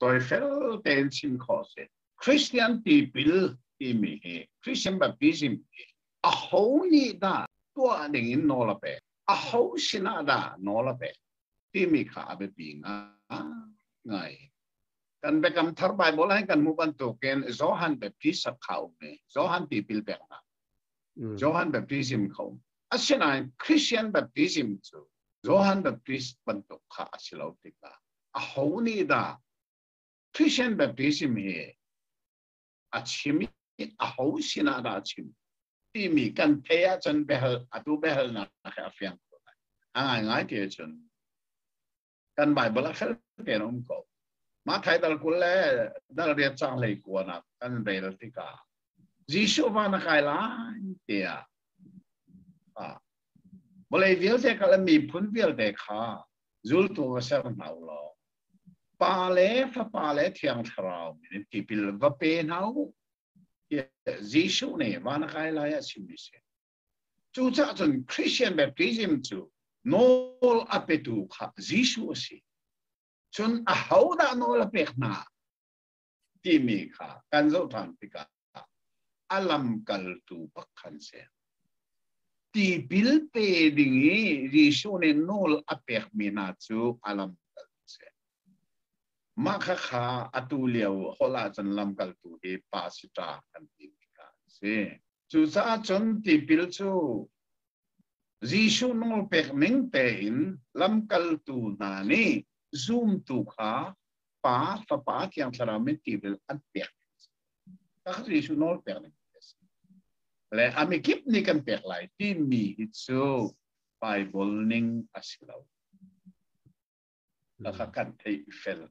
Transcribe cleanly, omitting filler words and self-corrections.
Toifel tein chim khawh si. Christian tipil timi hi, Christian baptism hi aho nih dah tuah ding in nawl a pek? Aho sinah dah nawl a pek? Timi kha a biapi ngai. Kan Biakam Thar Bible ah kan hmuh bantukin Johan Baptist kha um i Johan tipil peknak. Johan baptism kha um. Asinain Christian baptism cu Johan Baptist bantuk kha a si lo tikah aho nih dah Christian baptism hi a chim i aho sinah dah a chim timi kan thei ahcun biahal atu biahalnak he a fiang ko lai. A ngaingai ti ahcun kan Bible a fel tein a um ko. Matthai dal 20 le dal 8 cang hlei kuanak kan rel tikah Jesuh van a kai lai tiah vawlei vialte kal miphun vialte kha zultu va ser hna u law Pa le Fapa le Thiang Thlarau min in tipil va pe hna u tiah Jesuh nih van a kai lai ah chimmi si. Cucaah cun Christian baptism cu nawl a petu kha Jesuh a si. Cun ahodah nawl a pek hna timi kha kan zoh ṭhan tikah a lamkaltu bak khan si. Tipil pe ding i Jesuh nih nawl a pekmi hna cu a lamkaltu si. Mah khakha atu lio holh ahcun lamkaltu hi pastor kan timi kha an si. Cucaah cun tipil cu Jesuh nawlpek ning tein lamkaltu hna nih zumtu kha Pa, Fapa, Thiang Thlarau min tipil an pek. Kha Jesuh nawlpek ning le a mikip nih kan pek lai timi hi cu Bible ning a si lo. Kha kan theih fel.